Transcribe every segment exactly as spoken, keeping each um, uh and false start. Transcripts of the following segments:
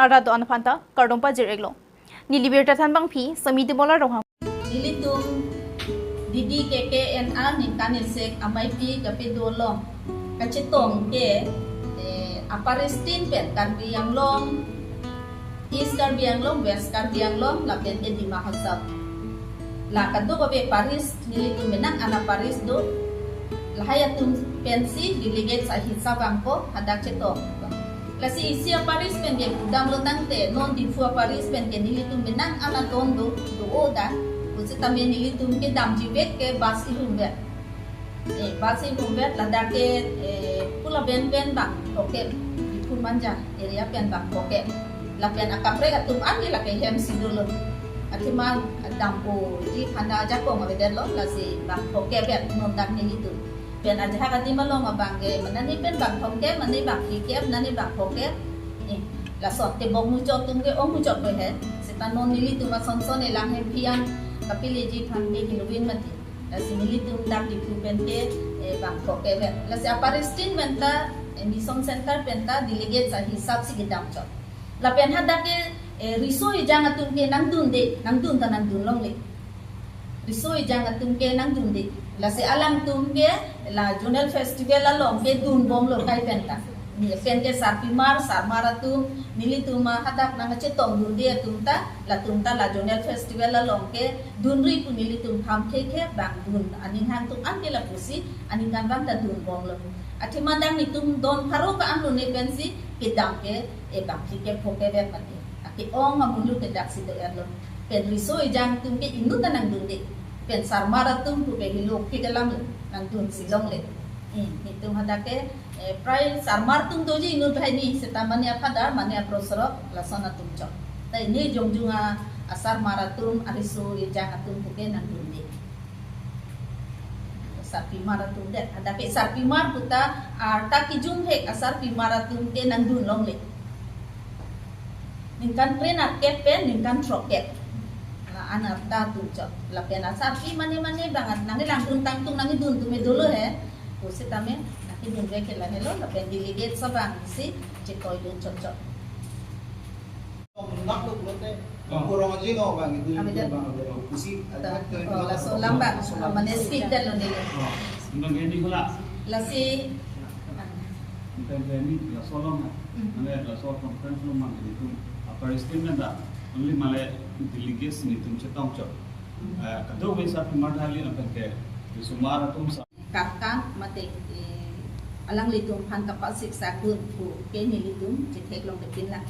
Rado anphanta kardom pajir-iklo. Neli birta thanbangpi Sami Demola Ronghang. Nelitum D D K K N R ningkan isek ameipi kapedolong kachetong ke, eh, Upper East pen Karbi Anglong, East Karbi Anglong, West Karbi Anglong, lapen ke Dima Hasao. La kadokave parish nelitum menang ana parish do. Lahai atum pensi delegate ahisap abangpo hadak chetong. Lasi isi aparish pen ke pudamlo tangte non Diphu aparish pen ke nelitum menang ana ton do, do-o dak. Pusitame nelitum kedamjivek ke bus irum vet. Eh, bus irum vet ladak ke, eh, pula pen pen bang phokep, Diphu Manja area pen bang phokep. Lapen akaprek atum an ke lake hem si dolo. Athema dampo ji phanda ajakong avedetlo, lasi bang phokep vet non dak nelitum. Pen ajahak adim along abang ke, mane ni pen bang thomkep, mane bang phlikep, mane bang phokep. Eh, lason tebok muchot atum ke ong muchot ko he. Seta non nelitum asonson elang hemphi an kapeleji aphan ke hilovin mati. Lasi nelitum dak Diphu pen ke, eh, bang phokep vet. Lasi Upper East pen ta, eh, Mission Center pen ta delegate ahisap si kedam chot. Lapen hadak ke, eh, riso ejang atum ke nangdunde, nangdun ta nangdun longle. Riso ejang atum ke nangdunde. Lasi alangtum ke la Zonal Festival along ke dunbomlo kai pen ta. Ni pen ke sarpimar, sarmar atum, nelitum ahadak nangkachetong dunde atum ta, latum ta la Zonal Festival along ke dunri pu nelitum phamkhekhe bang dun. Aning hang atum an ke lapusi, aningkanvang ta dunbomlo. Athema dang nelitum don pharo ka-an lone pensi kedam ke, eh, bang phlikep phokep vet mati. Ake-ong amulu ke dak si do-etlo. Pen riso ejang atum ke inut ta nangdunde. Pen sarmar atum pu ke helo ke dalam nangdun si longle. Hmm, nelitum hadak ke, eh, prai sarmar atum doji inut banghini seta mane aphadar, mane aprosorok, lason atum chot. Ta ini jongjung a, asarmar atum, ariso ejang atum pu ke nangdunde. Sarpimar atum det. Hadak ke sarpimar puta arta kijumhek asarpimar atum ke nangdun longle. Ningkan phre nerkep pen ningkan throkkep. La-an arta atum chot. Lapen asarpi mane mane bang nangkelangdun tangtung nangkedun atum me dolo he. Pusitame nangkedunvek ke lahelo lapen delegate abang si chetoidun chot chot. Nak lo pulote, oh, kurang aja no bang itu, amin, itu bang, itu bang. Kusi, ta, ada, oh, laso alam bang, so alam mane speak dan lo neli. Oh, bang ini pula. Lasi. Bukan ini, laso alam, hmm, mane laso conference lo mang ini tum. Upper East pen ta, only mane delegates nelitum chetong chot. Eh, kadokave sarpimar dali apen ke, risomar atum sa- Karkan mate, eh, alanglitum aphan kapasiksak dun pu ke nelitum chetheklong de pinlang.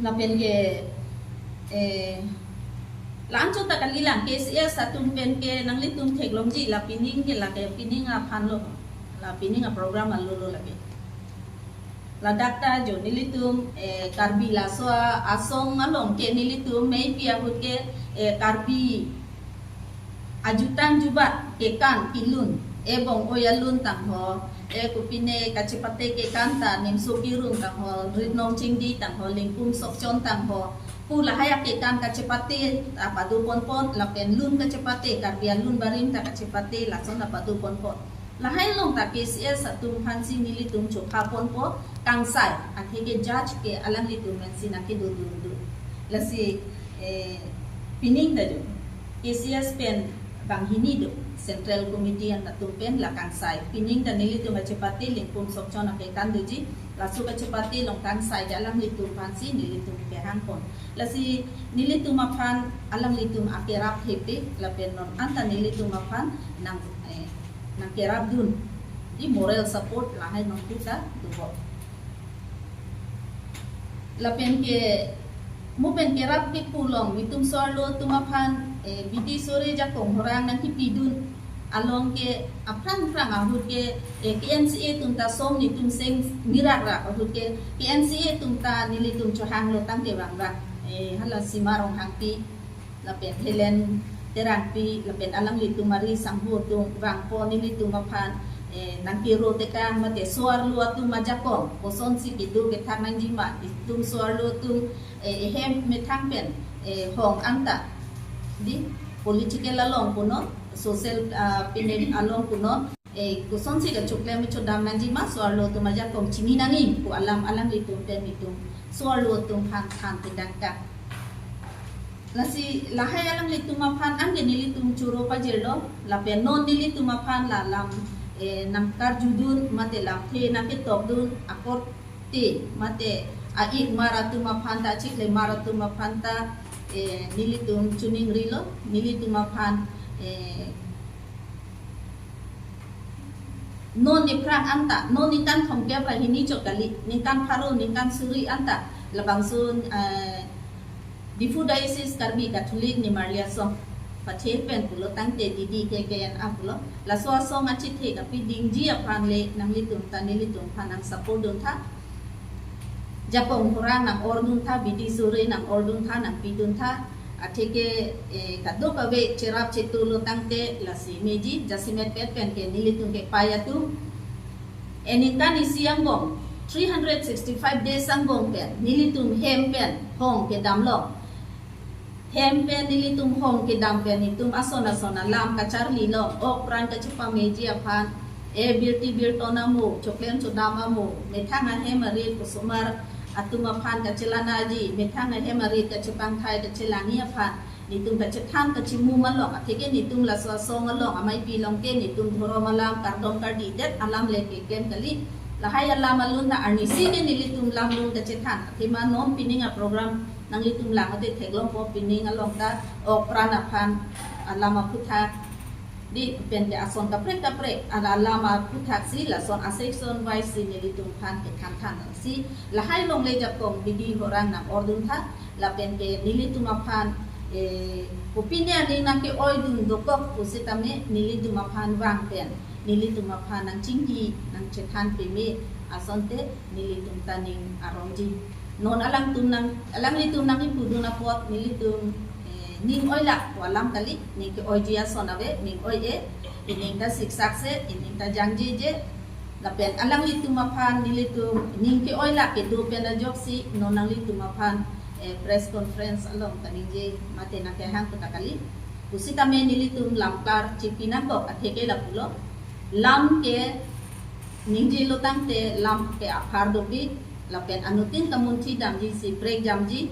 Lapen ke, eh, la-an chot ta kalilang K C S atum pen ke nanglitum theklongji la pining ke lake pining aphan lo, la pining aprogram alo lo lake. Ladak ta jo nelitum, eh, Karbi laso asong along ke nelitum meipi ahut ke, eh, Karbi ajutang jubat kekan kelun, ebong oi alun tangho, eh, kopine kachepate kekan ta Nimso Kirung tangho, Ritnong Chingdi tangho, Lingkum Sokchon tangho, pu lahai akekan kachepate ta pado ponpon, lapen lun kachepate, Karbi alun barim ta kachepate, lason ta pado ponpon. Lahai along ta K C S atum aphansi nelitum chokha ponpo, kangsai, atheke judge ke alanglitum pensi nangkedodun dun. Lasi, eh, pining ta jo. K C S pen banghini do, Central Committee an atum pen la kangsai. Pining ta nelitum achepate Lingkum Sokchon akekan doji, laso kachepate along kangsai ke alanglitum aphansi nelitum kehang pon. Lasi nelitum aphan alanglitum akerap hepe, lapen non anta nelitum aphan nang, eh, nangkerap dun. Di moral support lahai nong kita dubo. Lapen ke mo pen kerap ke pulong, nelitum so-arlo atum aphan, eh, bidi sore jakong horang nangkepi dun. Along ke aphrang phrang ahut ke, eh, K N C A atum ta som nelitum seng mirak rak ahut ke K N C A atum ta nelitum chohanglo tangte bang bang. Eh, hala Sima Ronghangpi, lapen Helen Terangpi, lapen alanglitum ari sangho atum vangpo nelitum aphan, eh, nangkero tekang mate so-arlo atum ajakong kosonsi kedo kethak nangji ma, itum so-arlo atum, eh, ehem methang pen, eh, hong anta di political along punon, social, ah, pine along punon. Eh, kosonsi kachoklem chodam nangji ma, so-arlo atum ajakong chini nangji pu alam alanglitum pen itum so-arlo atum aphan than pidang ka. Lasi lahai alanglitum aphan anke nelitum choro pajirlo, lapen non nelitum aphan la lam, eh, nangkarjudun mate lamthe nangketokdun akorte mate a-ikmar atum aphan ta, achiklemar atum aphan ta, eh, nelitum choningrilo, nelitum aphan, eh, non aphrang anta, non ningkan thomkep ra hini chot kali, ningkan pharo, ningkan suri anta labangso, eh, Diphu Diocese Karbi Catholic Nimarli Asong pathe pen pulo tangte D D K K N A pulo, laso asong achethe kapidingji aphan le nanglitum ta nelitum aphan nang support dun tha. Jakong khorang nang-ordun tha, bidi sore nang-ordun tha, nangpidun tha. Atheke, eh, kadokave cherap chetulo tangte lasi meji, jasemet pet pen ke nelitum kepei atum, eh, ningkan isi angbong, three hundred sixty-five days angbong pen nelitum hem pen hong kedamlo. Hem pen nelitum hong kedam pen itum ason ason alam kacharlilo, ok pran kachepameji aphan, eh, birti birton amo, choklem chodam amo, methang ahem arit kosomar atum aphan kachelanaji, methang ahem arit kachepangthai kachelangji aphan nelitum kachethan kachemum along, atheke nelitum laso asong along amei pilong ke nelitum dhorom alam, kardom kardi det alam le keklem kali. Lahai alam alun ta arnisi ke nelitum lam lun kachethan. Athema non pining aprogram nanglitum lang ate theklongpo, pining along ta ok pran aphan alam aphuthak, di pen ke ason kaprek kaprek ala alam aphuthak si lason a-section wise si nelitum aphan kethan than si lahai longle jakong bidi khorang nang-ordun tha, lapen ke nelitum aphan, eh, kopine aning nangke-oidun dokok pusitame nelitum aphan vang pen nelitum aphan nangchingki nangchethan peme asonte nelitum ta ning arongji. Non alangtum nang, alanglitum nangkipudun apot nelitum, eh, ning oilak pu alam kali, ning ke-oiji ason ave, ning oi-e, ining ta siksak se, ining ta jangjeje. Lapen alanglitum aphan nelitum ning ke-oilak kedo pen ajoksi non nanglitum aphan, eh, press conference along kaningje mate nangkehang pu ta kali. Pusitame nelitum lamklar chipi nangkok, atheke lapulo, lam ke ningjelo tangte lam ke aphar dopik, lapen anuttin kamunthi damji si prekjamji.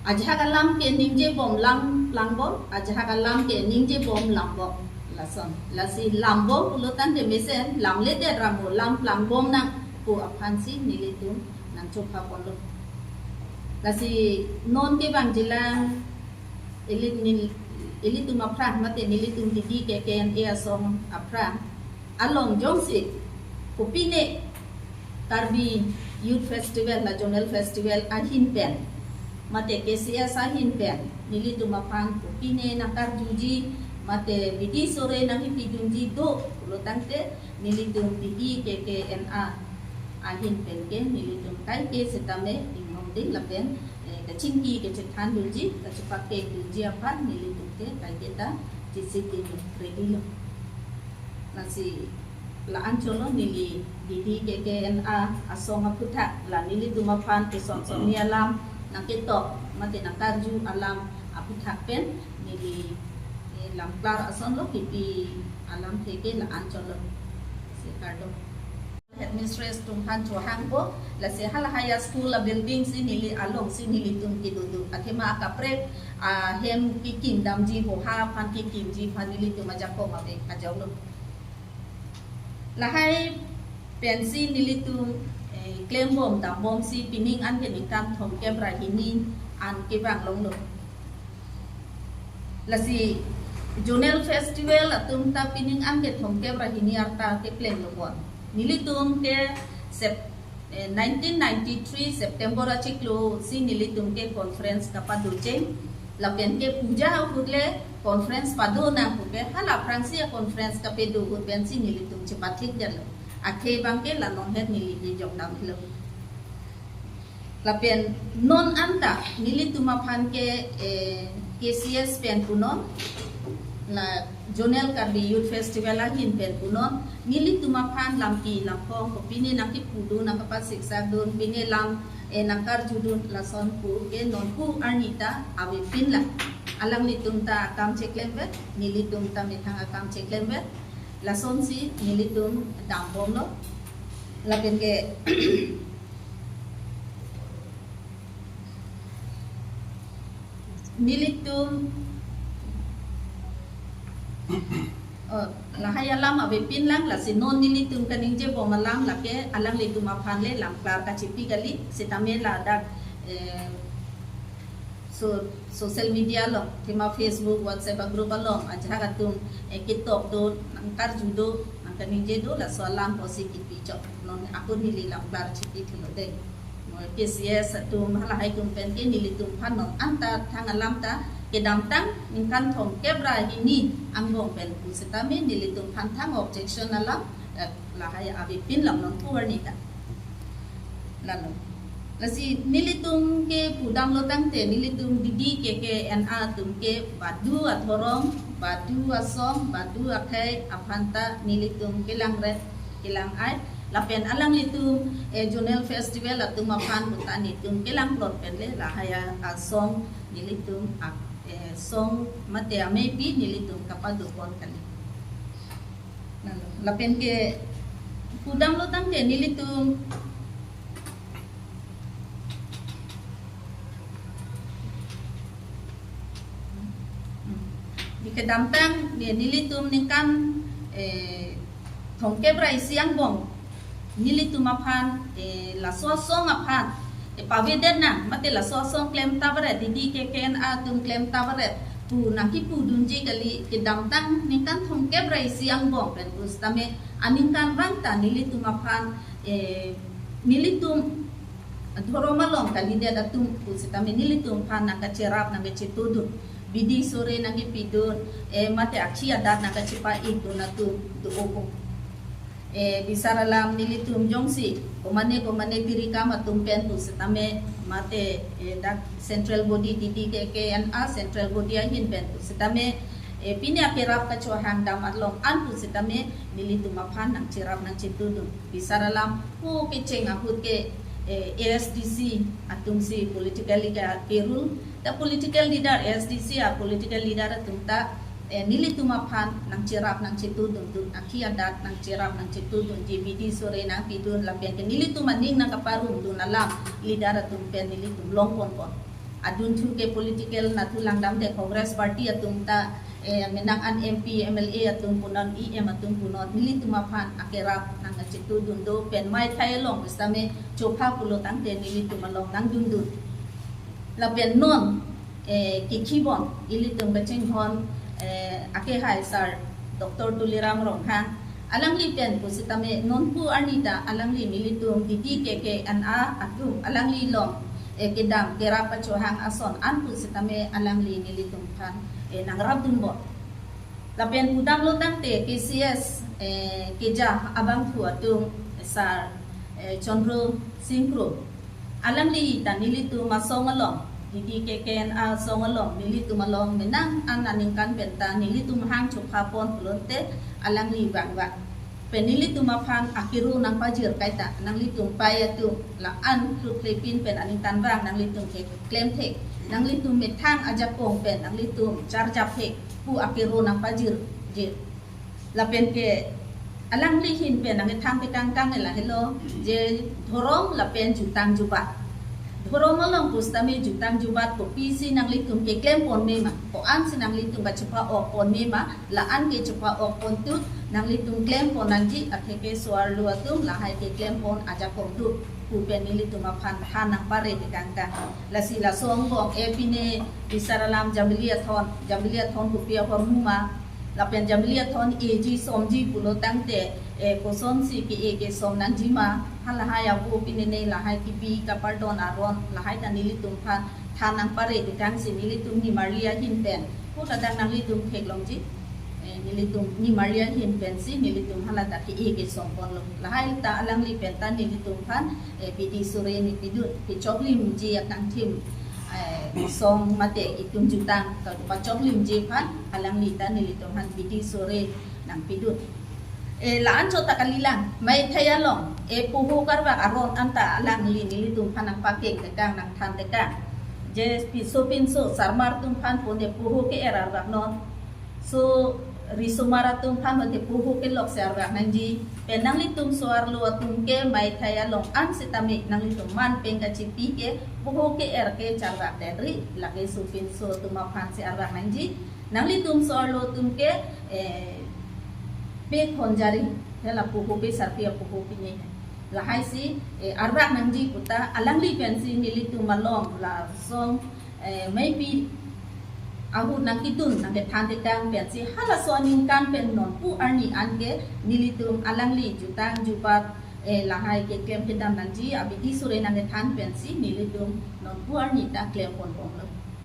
Ajahak alam ke ningjebom lam plangbom, ajahak alam ke ningjebom lambom. Lason, lasi lambom pulo tangte mesen lamledet ra mo, lam plangbom nang pu aphan si nelitum nangchopha ponlo. Lasi non kevangjilang elit nel-, elitum aphrang mate nelitum D D K K N A asong aphrang along jongsi kopine Karbi Youth Festival, la Zonal Festival ahin pen mate K C S ahin pen nelitum aphan kopine nangkarjuji mate bidi sore nangkipidunji do pulo tangte nelitum D D K K N A ahin pen ke nelitum kaike setame inghongding lapen, eh, kachingki kachethandunji, kachepakekdunji aphan nelitum ke kaike ta chesik ding ready lo. Lasi la-an chotlo neli D D K K N A asong aphuthak, la nelitum aphan kesong songni alam nangketok mate nangkarju alam aphuthak pen neli, eh, lamklar asonlo, kipi alamthe ke la-an chotlo. Si kardom. Headmistress atum aphan chohangpo, lasi halahai a-school a-building si neli along si nelitum kedo do. Athema akaprek ahem kekim damji, boha aphan kekimji aphan nelitum ajakong ave, ajakong lo. Lahai pensi nelitum, eh, klembom dambom si pining an ke ningkan thomkep ra hini an kevang longlo. Lasi Zonal Festival atum ta pining an ke thomkep ra hini arta keplenglo bon. Nelitum ke Sep-, eh, nineteen ninety-three September achiklo si nelitum ke conference kapado cheng. Lapen ke puja ahut le conference pado nang pu ke, hala aphrangsi a-conference kapado ahut pensi nelitum chepathik detlo. Athe abang ke la nonhet neli kejong damlo. Lapen non anta nelitum aphan ke, eh, K C S pen punon, la Zonal Karbi Youth Festival ahin pen punon, nelitum aphan lampi lamphong kopine nangkipudun nangkapasiksakdun, pine lam, eh, nangkarjudun lason pu ke nonpu arni ta avepinlang. Alanglitum ta akam cheklem vet, nelitum ta methang akam cheklem vet. Lasonsi nelitum dambomlo. Lapen ke nelitum, oh, lahai alam avepin lang, lasi non nelitum kaningjebom alam lake alanglitum aphan le lamklar kachipi kali, sitame ladak, eh, so, social media along, thima Facebook, WhatsApp a-group along, ajahak atum, eh, ketok do, nangkarju do, nangkaningje do, laso alam pusi kipi chok. Non ako neli lamklar chipi thulo dei. Mo K C S atum halahai atum pen ke nelitum aphan non anta thang alam ta kedamtang ningkan thomkep ra hini angbong pen pusitame nelitum aphan thang objection alam, eh, lahai avepin lang non pu arni ta. Lalo. Lasi nelitum ke pudamlo tangte nelitum D D K K N A atum ke badu adhorom, badu asong, badu akhei aphan ta nelitum kelang re, kelang ai. Lapen alanglitum, eh, zonal festival atum aphan puta nelitum kelang plot pen le lahai asong nelitum ak-, eh, song mate amepi nelitum kapadopon kali. Lalo, lapen ke pudamlo tangte nelitum, hmm, di kedamtang, ne-, nelitum ningkan, eh, thomkep ra isi angbong nelitum aphan, eh, laso asong aphan, eh, pavedet nang, mate laso asong klem ta baret, D D K K N A atum klem ta baret pu nangkipudunji kali. Kedamtang ningkan thomkep ra isi angbong pen pusitame aningkanvang ta nelitum aphan, eh, nelitum adhorom along kalidet atum pusitame nelitum aphan nangkacherap nangkachetudun. Bidi sore nangkipidun, eh, mate akhi adat nangkachepa-ikdun atum do-o ko. Eh, bisar alam nelitum jongsi komane komane tirikam atum pen pusitame mate, eh, dak central body D D K K N A central body ahin pen pusitame, eh, pine akerap kachohang dam along an pusitame nelitum aphan nangcherap nangchetudun. Bisar alam pu kecheng ahut ke, eh, A S D C atumsi politically ka-, kerule. Ta political leader, A S D C a-political leader atum ta, eh, nelitum aphan nangcherap nangchetudun dun, akhi adat nangcherap nangchetudunji, bidi sore nangpidun lapen ke nelitum aning nangkaparumdun alam leader atum pen nelitum longponpon. Adunthu ke political nathu langdamde Congress party atum ta, eh, menang an M P, M L A atum punon, E M atum punon, nelitum aphan akerap nangkachetudun do pen mei thai along pusitame chopha pulo tangte nelitum along nangdundun. Lapen non, eh, kikhibon ilitum kachinghon, eh, akehai sir Doctor Tuliram Ronghang, alangli pen pusitame nonpu arni ta alangli nelitum D D K K N A atum alangli along, eh, kedam kerap kachohang ason an pusitame alangli nelitum aphan, eh, nangrapdunbom. Lapen pudamlo tangte K C S, eh, keja abangphu atum, eh, sir, eh, Chandra Sing Kro, alangli ta nelitum asong along, D D K K N A asong along, nelitum along menang an aningkan pen ta nelitum hang chophapon pulote alangli vangvang. Pen nelitum aphan akero nangpajir kaita, nanglitum pei atum la-an kluklepin pen aningkanvang nanglitum keklem thek, nanglitum methang ajakong pen nanglitum charjap thek pu akero nangpajirjir. Lapen ke alangli ahin pen nangkethang tekangkang lahelo, je dhorom lapen jutang jubat. Dhorom along pusitame jutang jubat kopisi nanglitum keklempon mema, ko-ansi nanglitum kachepha-okpon mema, la-an kachepha-okpon tu nanglitum klempon nangji, atheke so-arlo atum lahai keklempon ajakong do pu pen nelitum aphan than nangpare tekangkang. Lasi laso angbong, eh, pine bisar alam Jambili Athon, Jambili Athon kopi ahormu ma, lapen Jambili Athon eji somji pulo tangte, eh, kosonsi ke-e kesom nangji ma, halahai avo pinene lahai kipi kapardon aron lahai ta nelitum aphan than nangpare tekangsi nelitum nimarli ahin pen, pu ladak nanglitum theklongji, eh, nelitum nimarli ahin pensi nelitum hala ta ke-e kesomponlo. Lahai ta alangli pen ta nelitum aphan, eh, bidi sore nangpidun, kechoklimji akangthim, eh, song mate itum jutang ta pachoklimji aphan alangli ta nelitum aphan bidi sore nangpidun. Eh, la-an chot ta kalilang, mei thai along, eh, poho karbak aron anta alangli nelitum aphan nangpakeng tekang nangthan tekang. Pinso pinso sarmar atum aphan ponte poho ke-er arvak non. So risomar atum aphan ponte poho kelok si arvak nangji. Pen nanglitum so-arlo atum ke maithai along an sitame nanglitum man pen kachipi ke poho ke-er ke charvak detri, lake so pinso atum aphan si arvak nangji. Nanglitum so-arlo atum ke eh, pe khonjari, hala poho pe sarpi apoho pine. Lahai si eh, arvak nangji pu ta alangli pensi nelitum along lason eh, maybe ahut nangkedun nangkethan tekang pensi halaso aningkan pen nonpu arni an ke nelitum alangli jutang jubat eh, lahai keklem kedam nangji abidi sore nangkethan pensi nelitum nonpu arni ta klem ponbomlo.